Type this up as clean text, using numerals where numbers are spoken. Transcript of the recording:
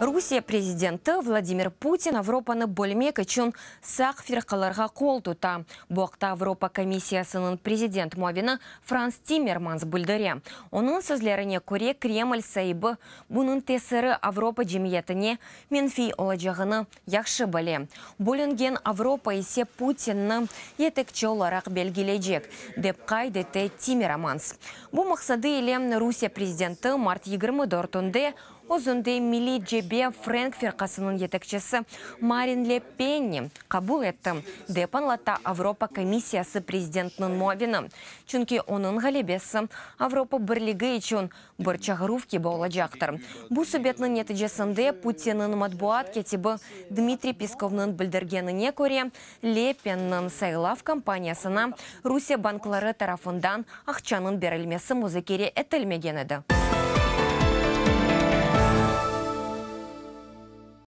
Rusiye prezidenti Vladimir Putin Avropanı bölmek içün sağ firqalarğa qol tuta. Bu aqta Avropa komissiyasınıñ prezident muavini Frans Timmermans bildire. Onıñ sözlerine köre, Kreml saibi bunıñ tesiri Avropa cemiyetine menfiy olacağını yahşı bile. Bölüngen Avropa ise Putinni yetekçi olaraq belgileycek, dep qayd ete Timmeramans. Bu maqsadı ile Rusiye prezidenti mart 24-ünde özünde Milliy cebe frenk firqasınıñ yetekçisi Marin Le Penni qabul etti, dep añlata Avropa komissiyası prezidentiniñ muavini. Çünki onıñ ğalebesi Avropa Birligi içün bir çağıruv kibi olacaqtır. Bu subetniñ neticesinde Putinniñ matbuat kâtibi Dmitriy Peskovnıñ bildirgenine köre, Le Penniñ saylav kampaniyasına Rusiye bankları tarafından aqçanıñ berilmesi muzakere etilmegen edi.